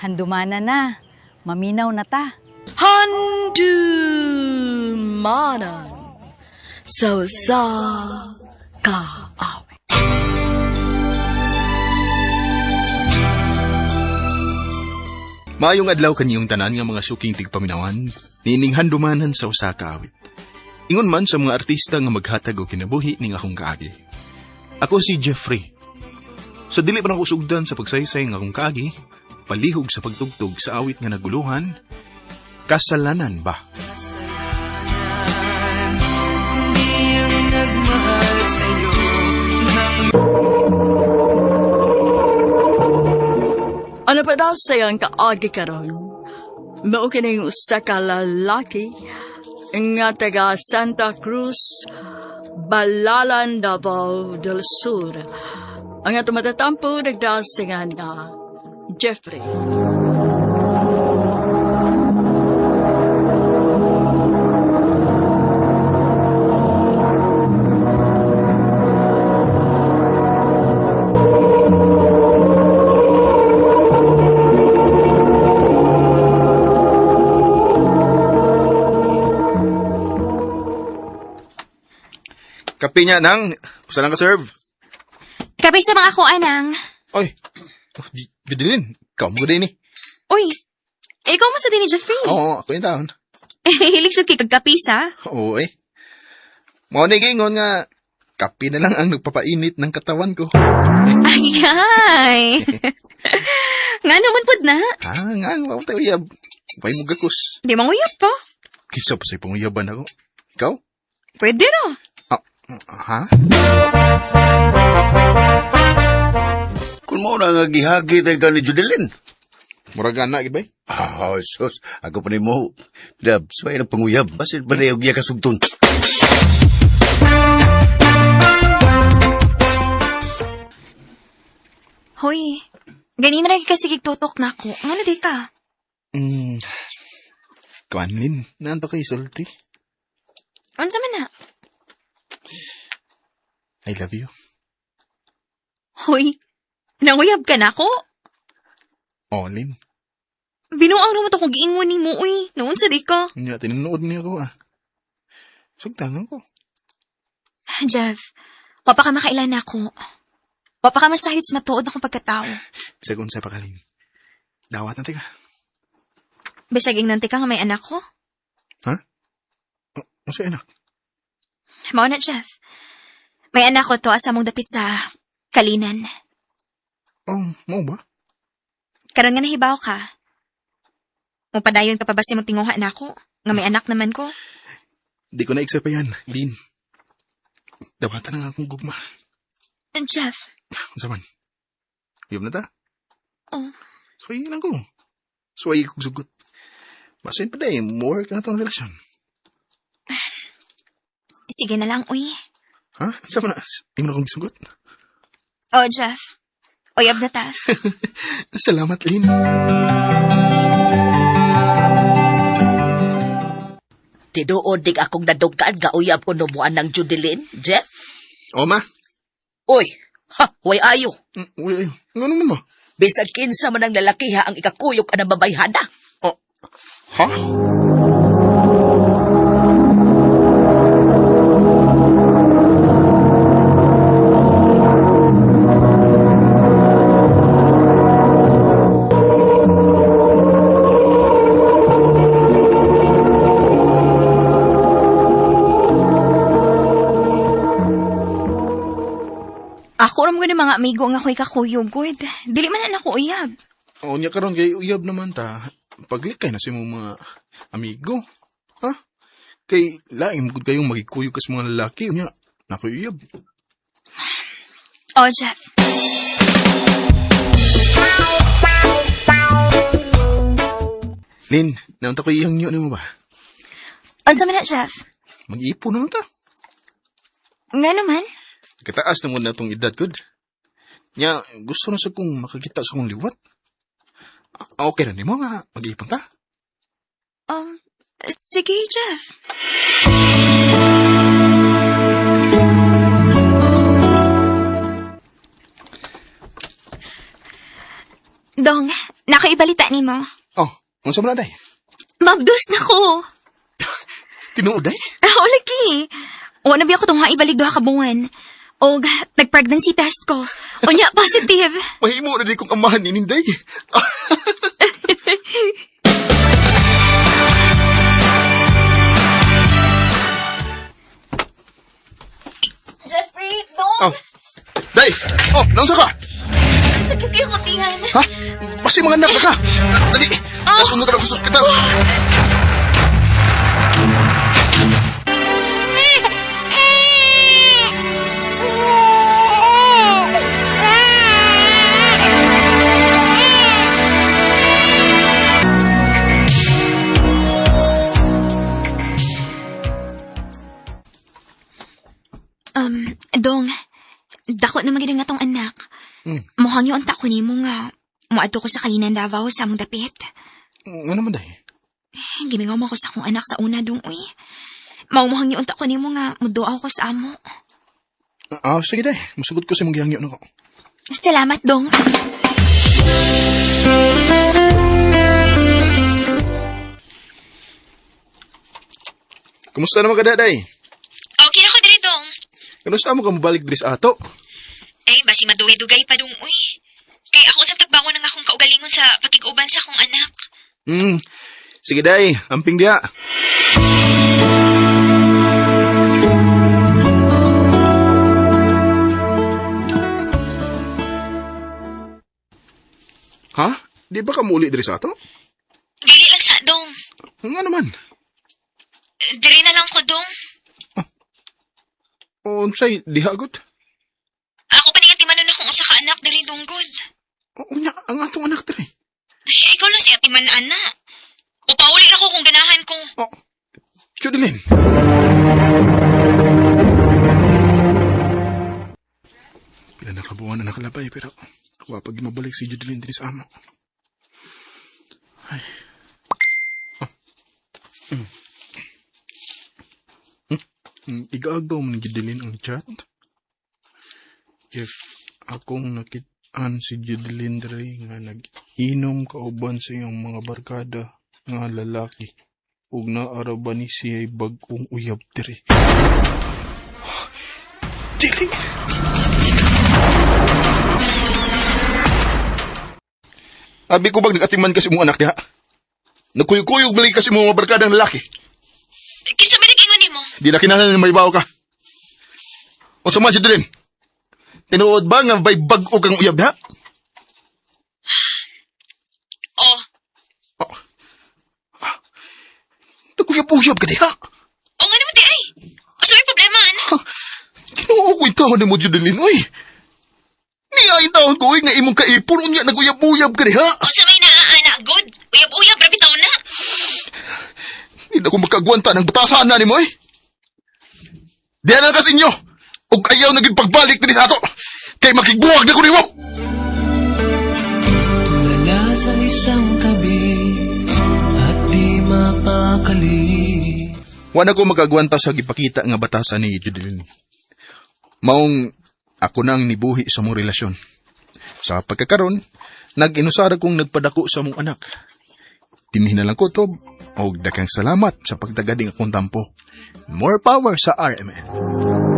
Handumana na. Maminaw na ta. Handumanan sa usa ka awit. Maayong adlaw kaniyong tanan nga mga suking tigpaminawan, niining handumanan sa usa ka awit. Ingon man sa mga artista nga maghatag og kinabuhi ning akong kaagi. Ako si Jeffrey. Sa dili pa nako sugdan sa pagsaysay ng akong kaagi, palihog sa pagtugtog sa awit nga naguluhan, kasalanan ba? Ano pa daw sayang kaagi karon? Mao kining usa ka lalaki nga taga Santa Cruz, Balalan, Davao del Sur. Ang ato matatampo nagdasingan nga Jeffrey. Kape niya nang, usa lang ka-serve. Kape sa mga ako, anang. Oy, oh, Judeline, ikaw mo din eh. Uy, ikaw mo sa din ni Jeffrey. Oo, ako yung taon. Hilig sa kay kagkapis, ha? Oo eh. Mao ni gingon nga, kape na lang ang nagpapainit ng katawan ko. Ay, ay. Nga naman pod na. Ah, nga, nga, tayo uyab. Way mo gakos. Di manguyab pa. Kisa pa sa'yo panguyaban ako. Ikaw? Pwede ra. Ah, ha? Kung mao na nga gihagi tayo ka ni Judeline. Murag ana, gid bay? Ah, sus. Ako pa ni mo. Dab, suway ng panguyab. Basin pa na yung giya kasugton. Hoy, ganin ra kasi tutok na ako. Nga na di ka? Kuanlin, naanto kay sulti. Unsa man na? I love you. Hoy, nanguyab ka na ako? Oh, Lin. Binuang ra mo to kung giingon nimo, uy. Noon sa di ka. Nga, tinunood niya ako, ah. Sugtan ko. Jeff, wapa ka makailan na ako. Wapa ka masahit sa matuod akong pagkatao. Bisag unsa pa kalin. Dawat na tika. Bisag ingnan ka nga may anak ko. Ha? Unsa anak? Mao na, Jeff. May anak ko to asa mong dapit sa kalinan. Oh, mao ba? Karon nga nahibaw ka. Mupadayon ka pa ba sa imong tinguha na ako? Nga may anak naman ko. Di ko na pa yan, Lin. Dawatan na nga akong gugma. Jeff, Unsa man? Uyab na ta? Oh. Suwayin lang ko. Suwayin kong sugot. Basin pa day, more ka na tong relasyon. sige na lang, uy. Ha? Unsa man na? Di mo na akong gisugot. Oh, Jeff. Uyab na ta. Salamat, Lin. Tinuod dig akong nadugkaan ga uyab ko numuan ng Judeline, Jeff. O, ma. Uy, ha, way ayo. Uy, ay. Nga naman, ma? Bisag kinsa man ang lalakiha ang ikakuyok anang babayhana. Oh. Ha? Ako ra mo gani mga amigo nga ako'y kakuyog, good. Dili man na ako uyab. O, niya karon kay uyab naman ta. Paglikay na sa imong mga amigo. Ha? Kay lain gud kayong magikuyog kas mga lalaki. Unya, nakoy uyab. Oh, Jeff. Lin, naunta ko iyang nyo nimo ba? Unsa man na, Jeff? Mag-iipon naman ta. Nga naman. Kataas na mo na tong edad, good. Nya, gusto na sa kong makakita sa kong liwat. Ah, okay na nimo nga, mag-iipon ta. Sige, Jeff. Dong, nakaibalita nimo. Oh, unsa man na, day? Mabdos na ko. Tinuod, day? Ah, o lagi. Wa na biya ko tong ibalik duha ka buwan. Og nag-pregnancy test ko. Unya positive. Mahimo na di kong amahan ni Ninday. Jeffrey, dong. Oh. Day! Oh, naunsa ka? Sakit kayo kutingan. Ha? Basi mga anak na ka! Ah, dali! Oh. Natunod na ako sa ospital. Dong, dako na magiging atong anak. Mukhang yung unta ko nimo nga. Muadto ko sa Kalinan Davao sa among dapit. Nga naman, day? Eh, Gimingaw mo ko sa akong anak sa una dong, uy. Maumuhang yung unta ko nimo nga muduaw ko sa amo. Ah, sige, day. Musugot ko sa mong gihangyo nako. Salamat, dong. Kumusta naman ka, day? Okay na ko diri, dong. Kanusta mo ka mabalik diri sa ato? Ay, basi madugay-dugay pa dong, uy. Kay ako sa tagbangon ng akong kaugalingon sa pakiguban sa akong anak. Hmm. Sige, day. Amping diya. Ha? Di ba ka muli diri sa ato? Dili lang sa dong. Nga naman. Diri na lang ko, dong. O, unsay, diha gud. Ako pa ning atimanon akong usa ka anak diri dong gud. O, unya, ang atong anak diri. Ay, ikaw lang si atiman ana. Upauli ra ko kung ganahan ko. Oh, Judeline. Pila na kabuuan na nakalabay pero wa pag mabalik si Judeline diri sa amo. Ay. Oh. Mm. Mm. Igaagaw mo ni Judeline ang chat. If akong nakitaan si Judeline diri nga nag-inom kauban sa iyang mga barkada nga lalaki ug naara ba ni siya'y bag-ong uyab diri. Dili! Abi ko bag nag-atiman kasi mong anak diha? Nagkuyog-kuyog balik kasi mong mga barkadang lalaki. Kinsa may nag-ingon nimo? Di na kinahanglan na maibaw ka. O sa man, Judeline? Tinuod ba nga may bag-o kang uyab diha? Oh, Nagkuyab-uyab ka diha? o nga naman di ay. Asa may problema ana? Kinuo ko itaw ni mo, Judeline, oy. Niya taon ko, oy, nga imong kaipon, unya, naguyab-uyab ka diha. Unsa may naa ana good? Uyab-uyab ra bitaw na. Hindi na ko makagwanta ng batasan na ni mo, eh. Diyan na kasi inyo. Ug ayaw na gid pagbalik diri sa ato. Kay makigbuwag na ko nimo. Tulala sa isang tabi at di mapakali. Wa na ko makagwanta sa gipakita nga batasan ni Judeline. Maong ako nang nibuhi sa mong relasyon. Sa pagkakaron, nag-inusara kong nagpadako sa mong anak. Tinhin na lang ko to, og daghang salamat sa pagdagading akong tampo. More power sa RMN.